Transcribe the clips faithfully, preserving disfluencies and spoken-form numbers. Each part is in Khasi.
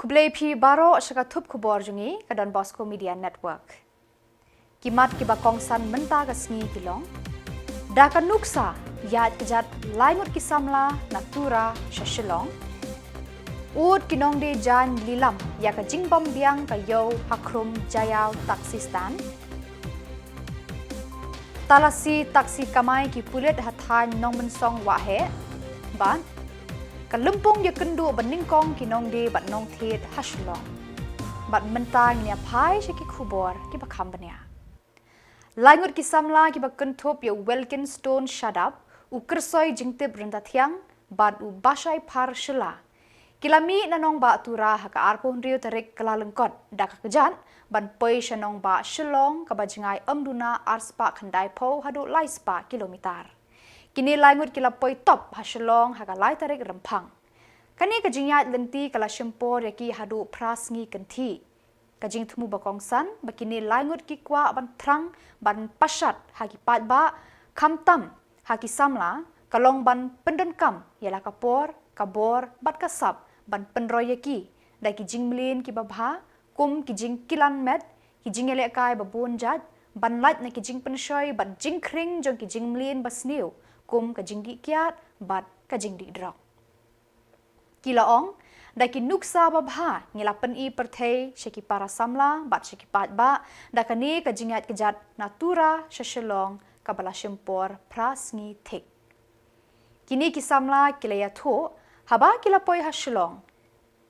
Khublei phi baroh sha ka thup khubor jong ngi ka Don Bosco Media Network. Ki mat kiba kongsan mynta ka sngi ki long: da ka nuksa ïaid kjat lai ngut ki samla na Tura sha Shillong. Ud ki nongdie jaiñ lilam ïa ka jingbym biang ka ïew ha khrum Jaïaw taxi stand. Talasi taxi kamai ki pulit ha thaiñ Nongmynsong Waheh. Bad ka lympung ïakynduh ba nyngkong ki nongdie bad nongthied ha Shillong. Bad mynta ngin ïa phai sha ki khubor kiba kham bniah. Lai ngut ki samla kiba kynthup ïa u Wilkinstone Shadap, u Kyrsoi Jingtip Ryntathiang, bad u Bashai Phar Shylla, ki la mih na nongbah Tura ha ka arphew hynriew tarik Kyllalyngkot da ka kjat ban poi sha nongbah Shillong kaba jngai ym duna arspah khyndaiphew haduh laispah kilometer. Kine lai ngut ki la poi top ha Shillong ha ka lai tarik Rymphang. Kane ka jingïaid lynti ka la shim por ïa ki haduh phra sngi kynthih. Ka jingthmu ba kongsan ba kine lai ngut ki kwah ban thrang ban pashat ha ki paidbah, khamtam ha ki samla, ka long ban pyndonkam ïa la ka por, ka bor bad ka sap ban pynroi ïa ki da ki jingmlien kiba bha, kum ki jingkilan met, ki jingïalehkai ba bun jait, ban lait na ki jingpynshoi bad jingkhring jong ki jingmlien ba sniew, kum ka jingdih kiad bad ka jingdih drok. Ki la ong, da ki nuksa ba bha ngi la pyni pyrthei sha ki para samla bad sha ki paidbah da kane ka jingïaid kjat na Tura sha Shillong kaba la shim por phra sngi thik. Kine ki samla ki la ïathuh, haba ki la poi ha Shillong,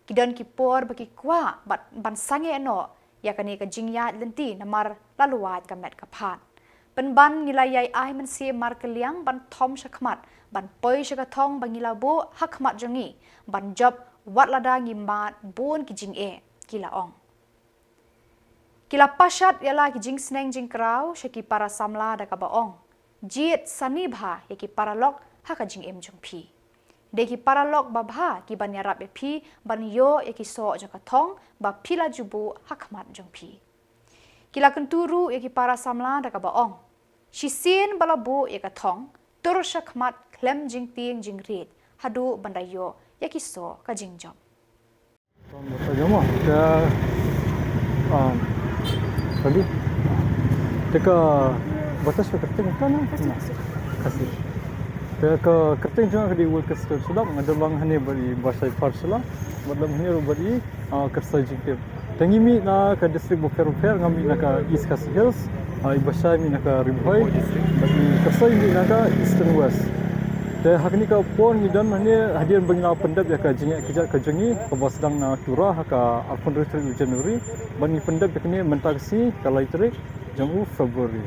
ki don ki por ba ki kwah bad ban sangeh noh ïa kane ka jingïaid lynti namar la luwait ka met ka phad. Pynban ngi la ïai ai mynsiem markylliang ban thom shakhmat, ban poi sha ka thong ba ngi la buh hakhmat jong ngi, ban jop wat lada ngi mad bun ki jingeh, ki la ong. Ki la pashat ïa la ki jingsneng jingkraw sha ki para samla da kaba ong, jied sani bha ïa ki paralok ha ka jingim jong phi. Dei ki paralok ba bha ki ban ïarap ïa phi ban ïoh ïa ki soh jong ka thong ba phi la ju buh hakhmat jong phi. Ki la kyntu ruh ïa ki para samla da kaba ong, shisien ba la buh ïa ka thong, tur shakhmat khlem jingtieng jingriej haduh ban da ïoh ïa ki soh ka jingjop. Ka, um, tadi. Te ka batas ka kyrteng ka na? Khasi. Te ka kyrteng jong nga ka dei Wilkinstone Shylla, nga don lang hangne bad i Bashai Phar Shylla, bad lang hangne ruh bad i, ah, Kyrsoi Jingtip. Te ngi mih na ka district bapher bapher, nga mih na ka East Khasi Hills, ah, i Bashai mih na ka Ri Bhoi, bad i Kyrsoi mih na ka Eastern West. Te ha kane ka por ngi don hangne hadien ba ngi la pyndep ïa ka jingïaid kjat ka jong ngi kaba sdang na Tura ha ka arphew hynriew tarik u January, bad ngi pyndep ïa kane mynta ka sngi ka lai tarik jong u February.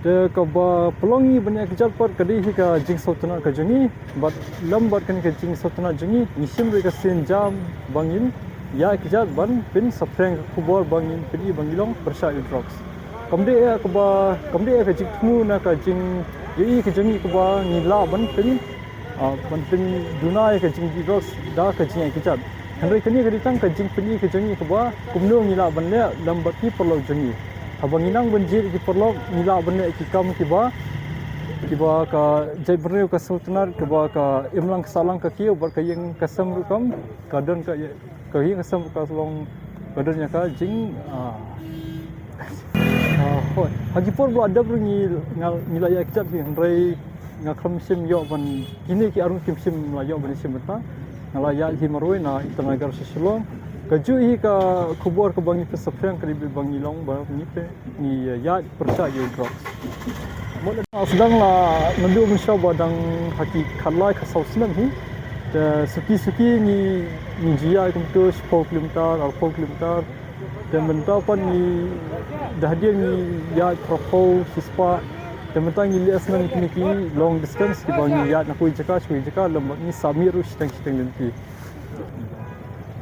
Te kaba pynlong ngi ban ïaid kjat pat ka dei hi ka jingsngewtynnat ka jong ngi, bad lem bad kane ka jingsngewtynnat jong ngi, ngi shim ruh ïa ka sienjam ba ngin ïaid kjat ban pynsaphriang ka khubor ba ngin pyni ba ngi long pyrshah ïa u drugs. Kam dei ïa kaba, kam dei ïa ka jingthmu na ka jingïohi ka jong ngi kaba ngi lah ban pyn, ah, ban pynduna ïa ka jingdih drugs da ka jingïaid kjat. Hynrei kane ka dei tang ka jingpyni ka jong ngi kaba kumno ngi lah ban leh lem bad ki paralok jong ngi. Haba ngi nang ban jied ïa ki paralok ngi lah ban leh ïa ki kam kiba, kiba ka jaitbynriew ka sngewtynnat, kiba ka imlang ka sahlang ka kiew bad ka ïing ka sem ruh kam ka don ka, ka ïing ka sem ruh ka long ka don ïa ka jing, ah, ah, hooid. Ha ki por ba la dep ruh ngi, nga, ngi la ïaid kjat hi, hynrei nga khlem shym ïoh ban, kine ki arngut kim shym la ïoh ban ïashim bynta. Nga la ïaid hi marwei na Itanagar sha Shillong. Kajuh hi ka khubor kaba ngi pynsaphriang ka dei ba ngi long ba ngi pyn, ngi ïaid pyrshah ïa u drugs. Mut la sdang la naduh mynshuwa ba dang ha ki khatlai khatsaw snem hi. Te suki suki ngi, ngi ju ïaid kumto shiphew kilometer, arphew kilometer. Te mynta pat ngi, da hadien ngi ïaid phraphew, shispah. Te mynta ngi leh snem ïa kine ki long distance kiba ngi ïaid na kawei jaka sha kawei jaka lem bad ngi sah mih ruh shiteng shiteng lynti.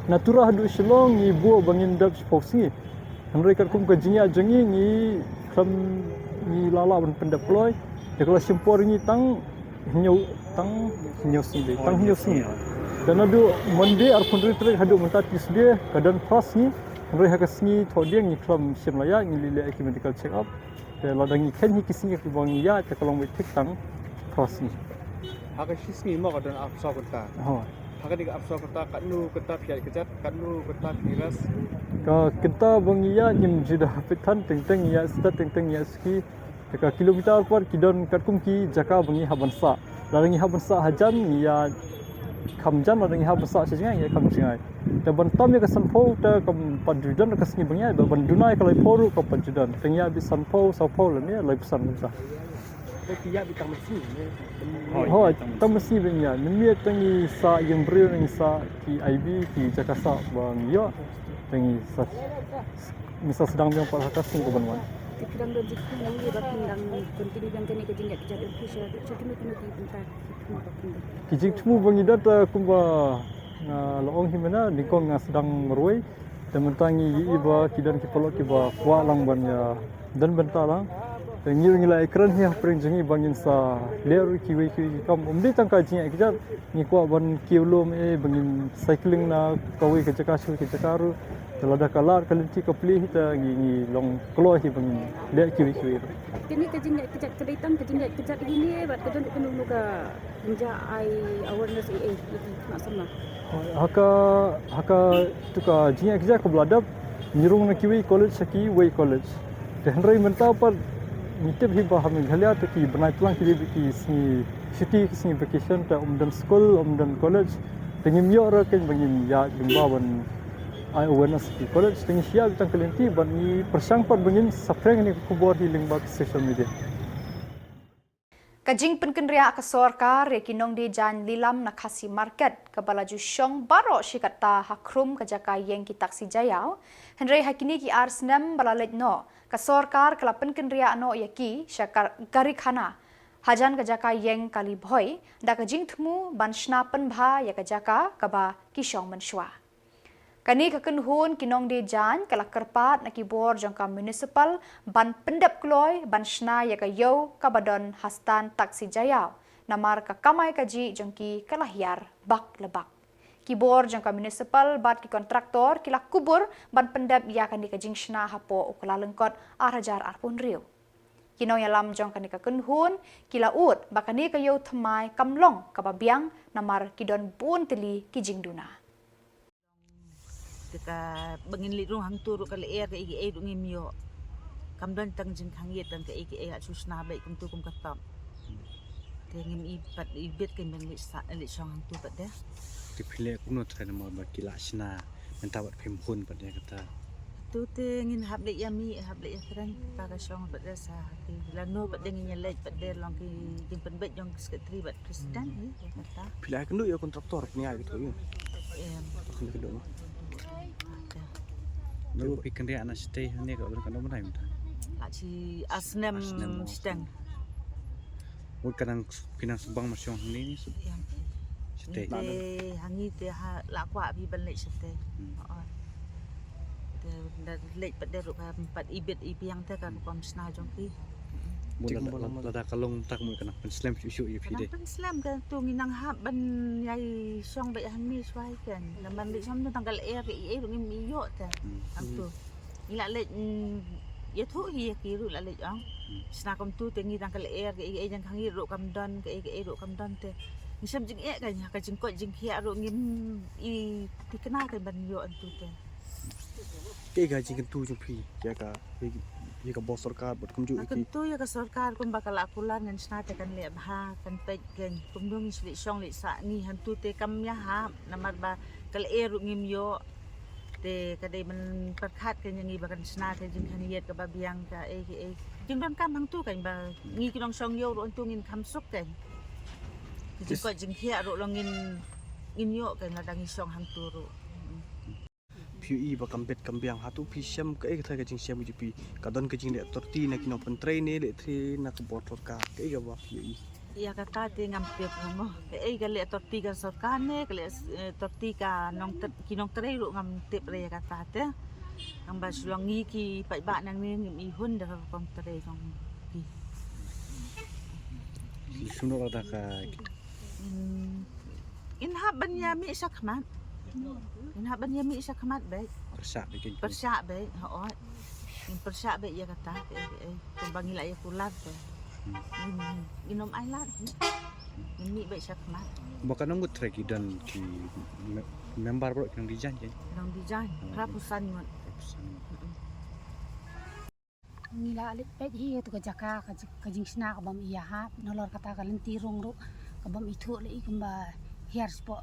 Na Tura haduh Shillong ngi buh ba ngin dep shiphew sngi. Hynrei katkum ka jingïaid jong ngi, ngi khlem, ngi la lah ban pyndep kloi. Te ka la shim por ngi tang hynñiew, tang hynñiew sngi, tang hynñiew sngi. Te naduh Monday arphew hynriew tarik haduh mynta Tuesday ka don phra sngi. Hynrei ha ka sngi thohdieng ngi khlem shym la ïaid, ngi leh leh ki medical check up. Te lada ngi kheiñ hi ki sngi kiba ngi ïaid te ka long beit thik tang phra sngi. Ha ka shi sngi mo ka don arphew saw kynta. Hooid. Ha kane ka arphew saw kynta, katno kynta phi ïaid kjat, katno kynta phi ras? Ka kynta ba ngi ïaid ngim ju da peit than, teng teng ngi ïaid stad, teng teng ngi ïaid suki. Te ka kilometer pat ki don katkum ki jaka ba ngi hap ban sah. Lada ngi hap ban sah hajan ngi ïaid kham jan, lada ngi hap ban sah sha jngai ngi ïaid kham jngai. Te ban tam ïa ka sanphew te kam pat ju don ka sngi ba ngi ïaid, ban duna ïa ka laiphew ruh kam pat ju don. Te ngi ïaid beit sanphew, sawphew lane laiphew san kumta. Hooid, tang masi ba ngi ïaid. Mynmiet tang ngi sah ïing briew, ngi sah ki I B, ki jaka sah ba ngi ïoh. Tang ngi sah, ngi sah sdang biang pat ha ka sngi ka ban wan. Te phi dang don jingthmu na ngi ba phin dang continue biang kane ka jingïaid kjat, phi sha, sha kino kino ki bynta, ki thmu ba phin dang. Ki jingthmu ba ngi don, eh, kumba nga la ong hi mynne, nyngkong nga sdang marwei. Te mynta ngi ïohi ba ki don ki paralok kiba kwah lang ban ïa don bynta lang. Te ngi ruh ngi la ïakren hi hapdeng jong ngi ba ngin sa leh ruh kiwei kiwei ki kam. Ym dei tang ka jingïaid kjat, ngi kwah ban kiew lum, eh, ba ngin cycling na kawei ka jaka sha kawei ka jaka ruh. Te lada ka lad ka lynti ka plie hi te ngi, ngi long kloi hi ba ngin leh kiwei kiwei ruh. Kane ka jingïaid kjat ka dei tang ka jingïaid kjat hi ne bad ka don kano kano ka jingïaid ai awareness ei ei ïa ki khynnah samla. Ha ka, ha katu ka jingïaid kjat kaba la dep, ngi rung na kiwei college sha kiwei college. Te hynrei mynta pat ngi tip hi ba ha Meghalaya te ki bnai tlang ki dei ki sngi shuti, ki sngi vacation, te ym don skul, ym don college. Te ngim ïoh ruh kein ba ngin ïaid lyngba ban ai awareness ki college. Te ngi shu ïaid tang ka lynti bad ngi pyrshang pat ba ngin saphriang ïa kane ka khubor hi lyngba ki social media. Ka jingpynkynriah ka sorkar ïa ki nongdie jaiñ lilam na Khasi Market kaba la ju shong baroh shi katta ha khrum ka jaka ïeng ki taksi jaiaw, hynrei ha kine ki ar snem ba la leit noh, ka sorkar ka la pynkynriah noh ïa ki sha kar-, Garikhana, hajan ka jaka ïeng Kali Bhoi, da ka jingthmu ban shna pynbha ïa ka jaka kaba ki shong mynshuwa. Kane ka kynhun ki nongdie jaiñ ka la kyrpad na ki bor jong ka municipal ban pyndep kloi ban shna ïa ka ïew kaba don ha stand taksi jaiaw, namar ka kamai kajih jong ki ka la hiar bak la bak. Ki bor jong ka municipal bad ki kontraktor ki la kubur ban pyndep ïa kane ka jingshna hapoh u Kyllalyngkot ar hajar arphew hynriew. Ki nongïalam jong kane ka kynhun ki la ud ba kane ka ïew thymmai kam long kaba biang namar ki don bun tylli ki jingduna. Te kaba ngin leit rung hangto ruh ka lyer kaei kaei ruh ngim ïoh. Kam don tang jingkhang ïit tang kaei kaei, ha shu shna beit kumto kum ka top. Te ngim i pat i bit kein ban leit sa, leit shong hangto pat de. Te phi leh kumno trai namar ba ki la shna mynta wat phim hun pat de kata. Tu te ngin hap leit ïa mih, hap leit ïa kren, kata ka shong pat de sa. Te lano pat de ngin ïa leit pat de long ki jingpynbeit jong secretary bad president hi, ïa kata. Phi la kynduh ïa contractor phi ïa kynduh ïa. Em. Phi kynduh ma. Ïa. Nang phi kynduh ana shatei hangne ka don ka don bnai mynta. La shi ar snem. Ar snem shiteng. Mut ka nang phi nang shu bang ma shong hangne ni shu. Ïa. Shatei. Te hangne te ha la kwah phi ban leit shatei. Hmm. Oh. Te da leit pat de ruh ka pat ibit ibiang te ka rukom shna jong phi. Mut lada, lada ka long tak mut ka nang pynslem shuh shuh ïa phi de. Ka nang pynslem ka tu ngi nang hap ban ïai shong beit hangne shuwa hi kan. Namar leit shong tu tang ka lyer kaei kaei ruh ngim ïoh te. Hmm. Hangtu. Ngi la leit, mm, ïathuh hi ïa ki ruh la leit ong. Hmm. Shna kumtu te ngi tang ka lyer kaei kaei jong ka ngi ruh kam don, kaei kaei ruh kam don te. Ngi shem jingeh kan ïa ka jingkoit jingkhiah ruh ngim i thikna kan ban ïoh hangtu te. Kaei ka jingkyntu jong phi ïa ka, ïa ka bor sorkar bad kumjuh ïa ki? Kyntu ïa ka sorkar kumba ka la kular ngan shna te kan leh bha kan peit kein. Kumno ngi shu leit shong leit sah ngi hangtu te kam ïahap namar ba ka lyer ruh ngim ïoh. Te ka dei ban pyrkhat kein ïa ngi ba kan shna te jingkhang ïit kaba biang kaei kaei. Jingdonkam hangtu kein ba ngi ki nongshong ïew ruh hangtu ngin kham suk kein. Jingkoit jingkhiah ruh long ngin, ngin ïoh kein lada ngi shong hangtu ruh. Phi ïohi ba kam bit kam biang, hato phi shem kaei kathei ka jingshem ka jong phi? Ka don ka jingleh torti na ki nongpyntrei ne leh trei na ka bor sorkar, kaei kaba phi ïohi? Ïa kata te ngam tip mo. Kaei ka leh torti ka sorkar ne ka leh, eh, torti ka nong, ki nongtrei ruh ngam tip re ïa kata te. Nang ba shu long ngi ki paidbah nangne ngim i hun da ka rukom trei jong ki. Shu noh da ka Hmm. Ngin hap ban ïa mih shakhmat. Ngin hap ban ïa mih shakhmat beit. Pyrshah beit. Pyrshah beit, hooid. Ngin pyrshah beit ïa kata, eh, eh, kumba ngi la ïa kular te. Hmm. Ngin, ngin ym ailad. Ngi mih beit sha khmat. Ba ka nongbud trei ki don ki me-, member baroh ki nongdesign ki. Nongdesign. Hmm. Phra phew san ngut. Phra phew san ngut. Hmm. Ngi la leit peit hi ïa tu ka jaka ka ji-, ka jingshna ka bym ïa hap, nalor kata ka lynti rung ruh ka bym ithuh lei kumba hiar shapoh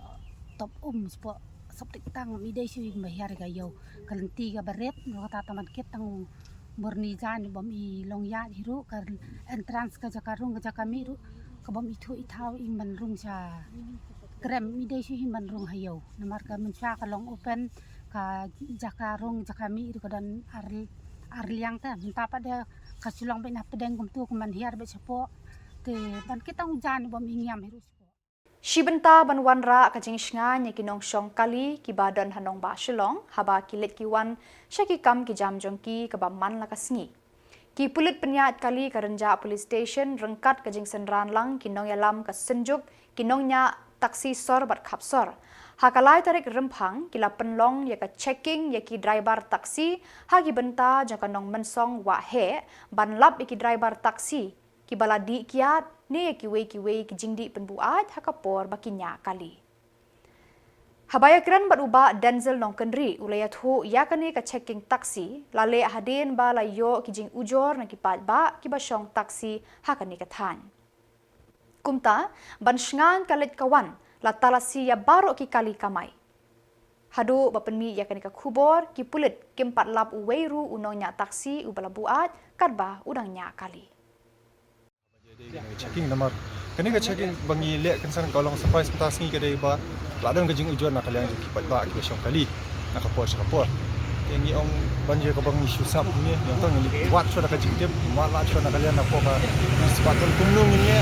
top um shapoh sop tik tang, i dei shu i kumba hiar ka ïew ka lynti ka barit, nalor kata tang ban kit tang Burni jan bym i long ïaid hi ruh, ka entrance ka jaka rung ka jaka mih ruh ka bym ithuh ithaw i ban rung sha krem, i dei shu i ban rung ha ïew. Namar ka mynshuwa ka long open ka jaka rung jaka mih ruh ka don ar, ar liang te. Mynta pat de ka shu long beit na pdeng kumtu ka man hiar beit shapoh. Te ban kit tang u jan bym i ngiam hi ruh shapoh. Shi bynta ban wanrah ka jingshngaiñ ïa ki nongshong kali kiba don ha nongbah Shillong, haba ki leit ki wan sha ki kam ki jam jong ki kaba man la ka sngi. Ki pulit pynïaid kali ka Rynjah Police Station ryngkat ka jingsynran lang ki nongïalam ka Synjuk ki nongñiah taxi sor bad khap sor. Ha ka lai tarik Rymphang ki la pynlong ïa ka checking ïa ki driver taxi ha ki bynta jong ka nongmynsong wah heh ban lap ïa ki driver taxi kiba la dih kiad ne ïa kiwei kiwei ki jingdih pynbuaid ha ka por ba ki ñiah kali. Haba ïakren bad u Bah Denzil Nongkynrih u la ïathuh ïa kane ka checking taxi la leh hadien ba la ïoh ki jingujor na ki paidbah kiba shong taxi ha kane ka thaiñ. Kumta, ban shngaiñ ka leit ka wan, la talasi ïa baroh ki kali kamai. Haduh ba pynmih ïa kane ka khubor, ki pulit kim pat lap uwei ruh u nongñiah taxi uba la buaid katba u dang ñiah kali. Checking namar kane ka checking ba ngi leh kynsan ka long surprise mynta sngi ka dei ba la don ka jingujor na ka liang jong ki paidbah kiba shong kali na ka por sha ka por. Te ngi ong ban ïa kaba ngi shu sap ngi ong tang ngi wad shuwa da ka jingtip, wad la shuwa na ka liang na por ka spot kumno ngi ïa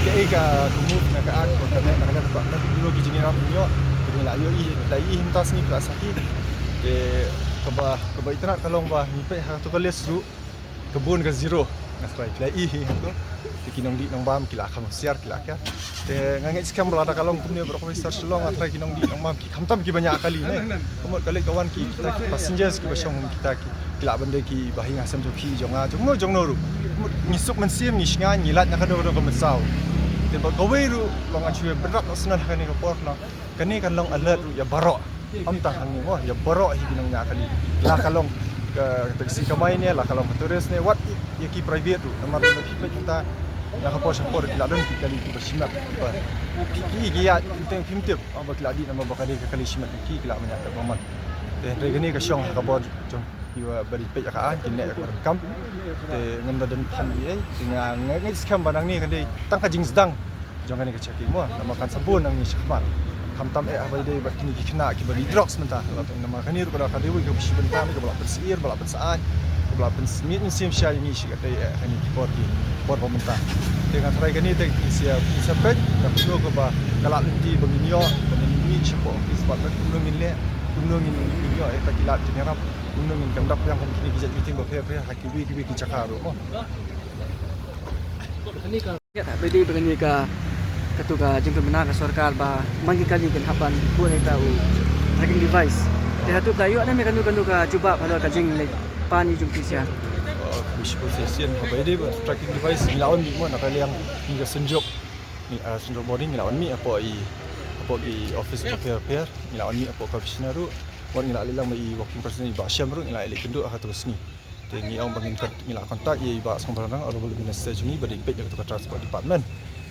kaei ka move na ka act ka na ka liang ka kumno ki jingïarap ngi ïoh. Te ngi la ïoh i la i mynta sngi la sah i. Te kaba kaba itynnad ka long ba ngi peit ha tu ka list ruh ka bun ka zero. Nga tharai ki la i hi hangto. Te ki nongdih nongbam ki la kham husiar ki la ka. Te nga ngeit skhem ba lada ka long kumne baroh kawei sar Shillong nga tharai ki nongdih nongbam ki khamtam kiba ñiah kali ne. Ka mut ka leit ka wan ki kita ki passengers kiba shong kita ki, ki lah ban dei kiba hi ha sem jong phi jong nga jong no jong no ruh. Ka mut ngi suk mynsiem ngi shngaiñ ngi lait na kano kano ka mynsaw. Te ba kawei ruh long ngan shu ïa bynrap noh shuwa ha kane ka por na. Kane kan long alert ruh ïa baroh. Ym tang hangne mo, ïa baroh hi ki nongñiah kali. La ka long ka taxi kamai ne, la ka long ka tourist ne, wat ïa ki private ruh. Namar ba ki peit mynta na ka por sha por ki la don ki kali kiba shimet kiba ki ki ki ïa teng phim tip ba ki la dih namar ba ka dei ka kali shimet ki ki la manyah ka ba man. Te hynrei kane ka shong ha ka bor jong kiba ba dei peit ïa ka aiñ ki neh ïa ka kam. Te ngam da don phim ïa te nga ngeit skhem ba nangne ka dei tang ka jingsdang jong kane ka checking mo, namar kan sa bun nangne shakhmat. Khamtam eh haba ïadei bad kine ki khynnah kiba li drugs mynta. Namar kane ruh ka dei kawei ka shi bynta kaba la pynsyier, ba la pynsyaid, kaba la pynsmit mynsiem sha ïa ngi shi katei eh kane ki por ki por ba mynta. Te nga tharai kane te ki sia ki sa peit ka kumno kaba ka la lynti ba ngin ïoh ba ngin mih shapoh office bad kumno ngin leh, kumno ngin ïoh ïa ka ki lad jingïarap, kumno ngin conduct ïa kine ki jait meeting ba pher pher ha kiwei kiwei ki jaka ruh mo. Ba dei ba kane ka, katu ka jingpynbna ka sorkar ba man ki kali kin hap ban buh ïa ka u tracking device. Te hatu ka ïoh ne me kanu kanu ka jubab halor ka jingleh pan i jong phi sha. Ka shisien haba dei ba tracking device ngi la wan mih mo na ka liang ngi ka Synjuk. Ngi, ah, Synjuk body ngi la wan mih hapoh i, hapoh i office ka pher pher ngi la wan mih hapoh commissioner ruh. Wat ngi la leh lang ba i working president i Bah Shem ruh ngi la leh kynduh ha katu ka sngi. Te ngi ong ba ngin kon-, ngi la contact ïa i Bah Sangbarangrang, Honorable Minister jong ngi ba dei peit ïa katu ka transport department.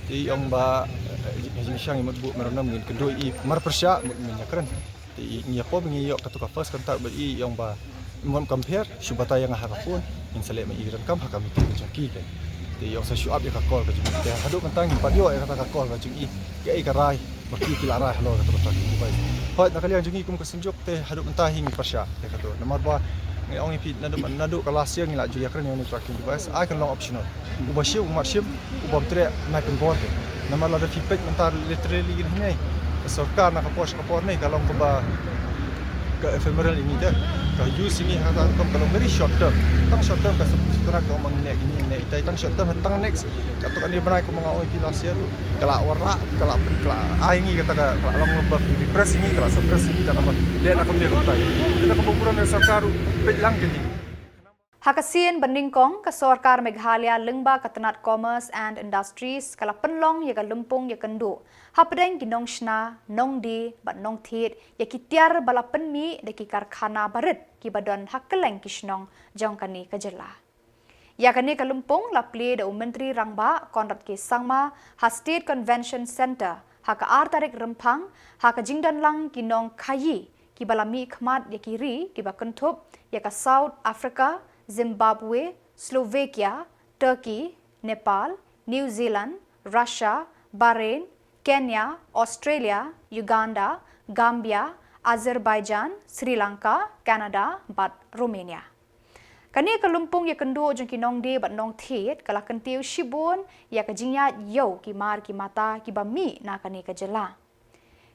Te i ong ba, eh, jing, jingshang i mut buh memorandum ngin kynduh i mar pyrshah mut ngin ïakren. Te i ngi ïa pom ngi ïoh katu ka first contact bad i, i ong ba ngam compare, shu batai ïa nga ha ka phone, ngin sa leh ma i donkam ha ka meeting ka jong ki. Te i ong sa shu ap ïa ka call ka jong i. Te haduh mynta ngim pat ïoh ïa kata ka call ka jong i. Kaei ka rai ba ki, ki la rai halor kata ka tracking device. Hooid, na ka liang jong ngi kum ka Synjuk te haduh mynta hi ngi pyrshah ïa katu. Namar ba ngi ong ïa phi naduh, naduh ka last year ngi la ju ïakren ïa une u tracking device. Ai kan long optional. Uba shim, u mat shim, u bym treh, nai pynbor. Namar lada phi peit mynta literally ngi ne. Ka sorkar na ka por sha ka por ne ka long kaba ka ephemeral ïa ngi te. Ka use ïa ngi ha ka rukom ka long very short term. Tang short term ka sep-, sep-, ka long ma ngi ne, ngi ne, itai tang short term, tang next. Kato kane bnai kumba nga ong ïa phi last year ruh. Ka la wanrah, ka la pyn, ka la ai ngi kata ka, ka la long ba phi repress ïa ngi, ka la suppress ïa ngi, kata ba leh na kumne kumtai. Kata kaba burom ïa sorkar ruh, peit lang ïa ngi. Ha ka sien ba nyngkong, ka sorkar Meghalaya lyngba ka tnat Commerce and Industries ka la pynlong ïa ka lympung ïakynduh hapdeng ki nongshna, nongdie bad nongthied ïa ki tiar ba la pynmih da ki karkhana barit kiba don ha kylleng ki shnong jong kane ka jylla. Ïa kane ka lympung la plie da u Myntri Rangbah Conrad K Sangma ha State Convention Centre ha ka ar tarik Rymphang, ha ka jingdonlang ki nongkhaii kiba la mihkhmat ïa ki ri kiba kynthup ïa ka South Africa, Zimbabwe, Slovakia, Turkey, Nepal, New Zealand, Russia, Bahrain, Kenya, Australia, Uganda, Gambia, Azerbaijan, Sri Lanka, Canada bad Romania. Kane ka lympung ïakynduh jong ki nongdie bad nongthied ka la kyntiew shibun ïa ka jingïaid ïew ki mar ki mata kiba mih na kane ka jylla.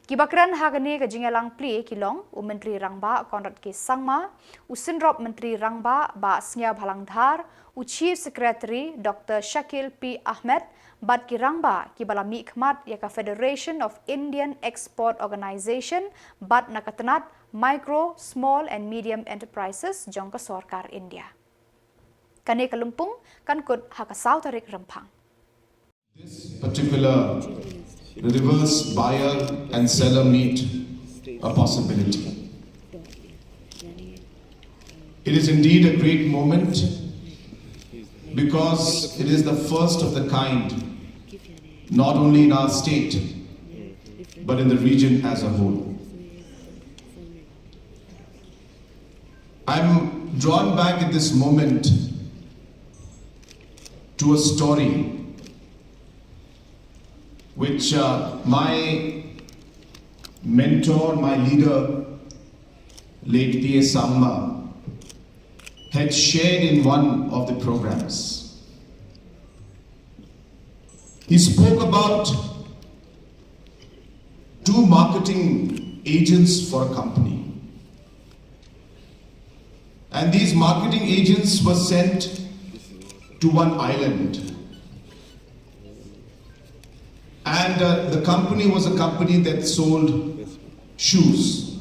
Kiba kren ha kane ka jingïalang plie ki long u Myntri Rangbah Conrad K Sangma, u Synrop Myntri Rangbah Bah Sniawbhalang Dhar, u Chief Secretary Doctor Shakil P Ahmed, bad ki rangbah kiba la mihkhmat ïa ka Federation of Indian Export Organisation bad na ka tnat Micro, Small and Medium Enterprises jong ka sorkar India. Kane ka lympung kan kut ha ka saw tarik Rymphang. This particular reverse buyer and seller meet a possibility. It is indeed a great moment because it is the first of the kind, not only in our state, but in the region as a whole. I'm drawn back at this moment to a story which uh, my mentor, my leader, late P A Sangma, had shared in one of the programs. He spoke about two marketing agents for a company. And these marketing agents were sent to one island. And uh, the company was a company that sold shoes.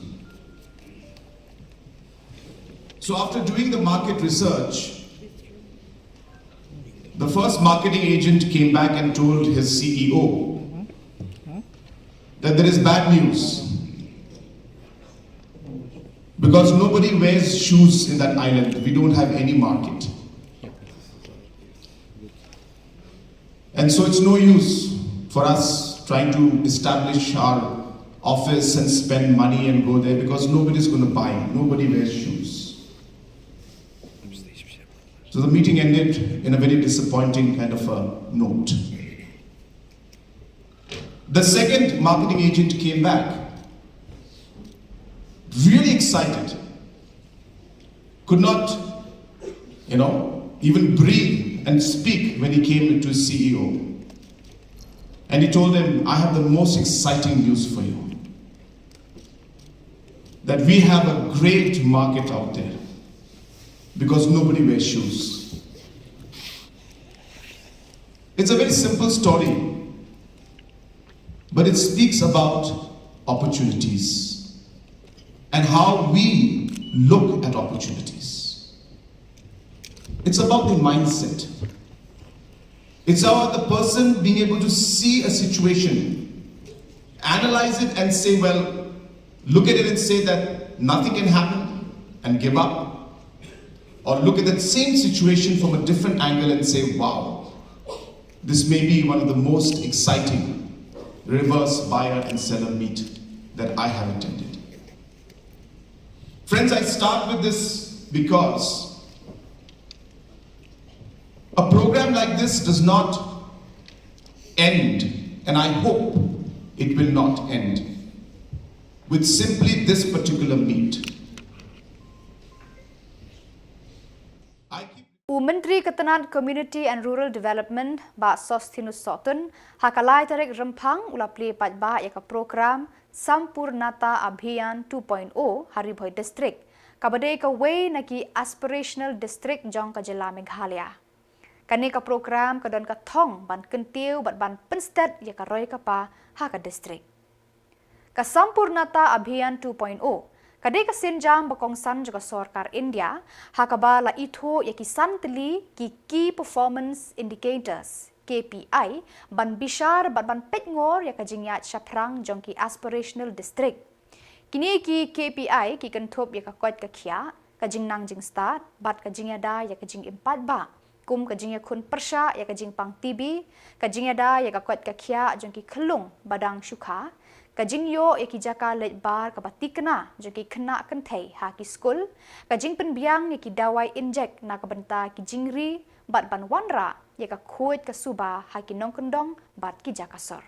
So after doing the market research, the first marketing agent came back and told his C E O that there is bad news because nobody wears shoes in that island. We don't have any market. And so it's no use for us trying to establish our office and spend money and go there because nobody's going to buy. Nobody wears shoes. So the meeting ended in a very disappointing kind of a note. The second marketing agent came back, really excited, could not, you know, even breathe and speak when he came to his C E O. And he told him, I have the most exciting news for you. That we have a great market out there because nobody wears shoes. It's a very simple story, but it speaks about opportunities and how we look at opportunities. It's about the mindset. It's about the person being able to see a situation, analyze it, and say, well, look at it and say that nothing can happen and give up. Or look at that same situation from a different angle and say, wow, this may be one of the most exciting reverse buyer and seller meet that I have attended. Friends, I start with this because a program like this does not end, and I hope it will not end, with simply this particular meet. I keep U Myntri ka tnat Community and Rural Development, Bah Sosthenes Sohtun, ha ka lai tarik Rymphang u la plie paidbah ïa ka program Sampoornata Abhiyan two point oh ha Ri Bhoi District, kaba dei kawei na ki aspirational district jong ka jylla Meghalaya. Kane ka program ka don ka thong ban kyntiew bad ban pynsted ïa ka roi ka par ha ka district. Ka Sampoornata Abhiyan two point oh Ka dei ka sienjam ba kongsan jong ka sorkar India, ha kaba la ithuh ïa ki san tylli ki Key Performance Indicators, K P I, ban bishar bad ban peit ngor ïa ka jingïaid shaphrang jong ki aspirational district. Kine ki K P I ki kynthup ïa ka koit ka khiah, ka jingnang jingstad, bad ka jingïada ïa ka jingim paidbah, kum ka jingïakhun pyrshah ïa ka jingpang T B, ka jingïada ïa ka koit ka khiah jong ki khyllung ba dang shu kha, ka jingïoh ïa ki jaka leit bar kaba thikna jong ki khynnah kynthei ha ki skul, ka jingpynbiang ïa ki dawai injek na ka bynta ki jingri, bad ban wanrah ïa ka khuid ka suba ha ki nongkyndong bad ki jaka sor.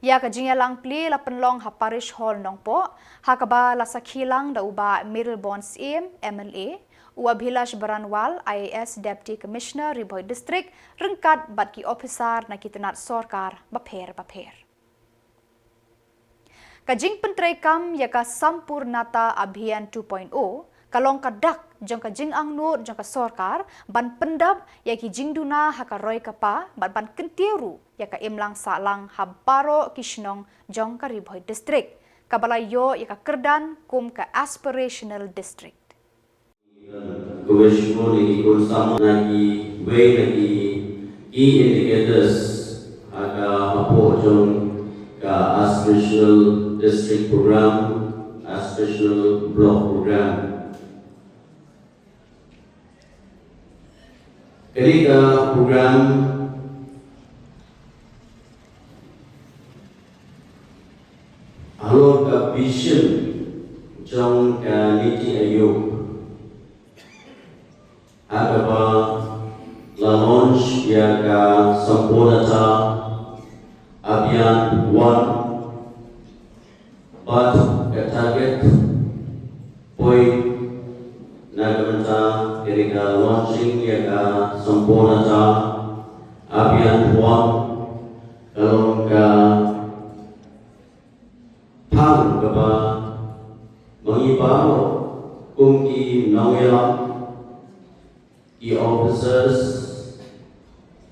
Ïa ka jingïalang plie la pynlong ha Parish Hall Nongpoh, ha kaba la sakhi lang da u Bah Mayralborn Syiem, M L A, u Abhilash Baranwal, I A S, Deputy Commissioner, Ri Bhoi District, ryngkat bad ki ophisar na ki tnat sorkar bapher bapher. Ka jingpyntreikam ïa ka Sampoornata Abhiyan two point oh, ka long ka dak jong ka jingangnud jong ka sorkar ban pyndap ïa ki jingduna ha ka roi ka par bad ban kyntiew ruh ïa ka imlang sahlang ha baroh ki shnong jong ka Ri Bhoi District, kaba la ïoh ïa ka kyrdan kum ka aspirational district. Kawei shibun ïa ki khun samla na kiwei na ki key indicators ha ka hapoh jong ka Aspirational District Program, Aspirational Block Program. Kane ka program halor ka vision jong ka NITI Aayog, ha kaba la launch ïa ka Sampoornata Abhiyan one, bad ka target point na ka bynta kane ka launching ïa ka Sampoornata Abhiyan one ka long ka phang kaba ma ngi baroh kum ki nongïalam, ki officers,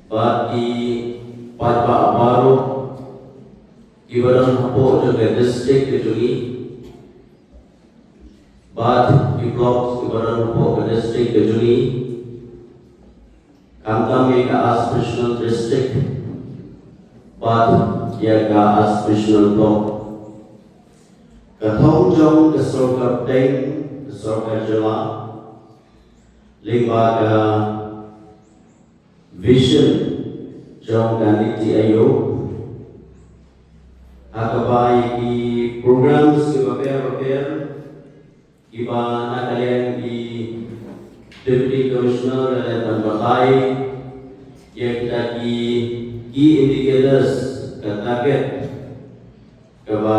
bad ki paidbah baroh kiba don hapoh jong ka district ka jong ngi, bad ki blocks kiba don hapoh ka district ka jong ngi, khamtam ïa ka aspirational district bad ïa ka aspirational block. Ka thong jong ka sorkar pdeng, ka sorkar jylla, lyngba ka vision jong ka NITI Aayog, ha kaba ïa ki programs kiba pher bapher kiba na ka liang i Deputy Commissioner la dep ban batai ïa kita ki key indicators, ka target kaba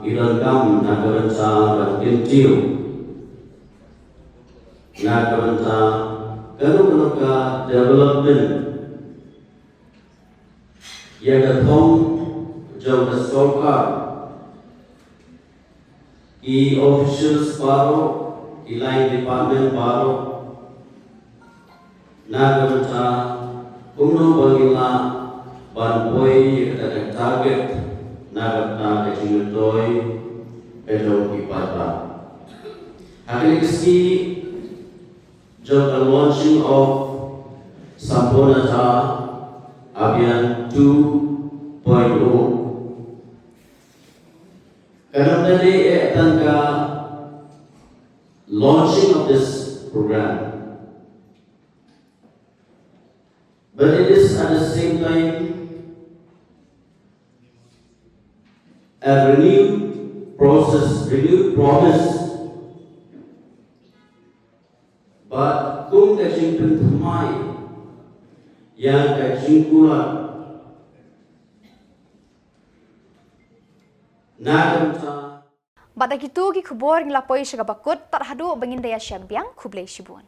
ngi donkam na ka bynta ban kyntiew na ka bynta kano kano ka development ïa ka thong jong ka sorkar, ki officials baroh, ki line department baroh, na ka bynta kumno ba ngin lah ban poi ïa kata ka target na ka bynta ka jingmyntoi ka jong ki paidbah. Ha kane ka sngi jong ka launching of Sampoornata Abhiyan two point oh, ka dang da dei eh tang ka launching of this program, but it is at the same time a renewed process, renewed promise. Bad kum ka jingpynthymmai ïa ka jingkular na ka bynta. Bad da kitu ki khubor ngi la poi sha kaba kut, tad haduh ba ngin da ïashem biang, khublei shibun.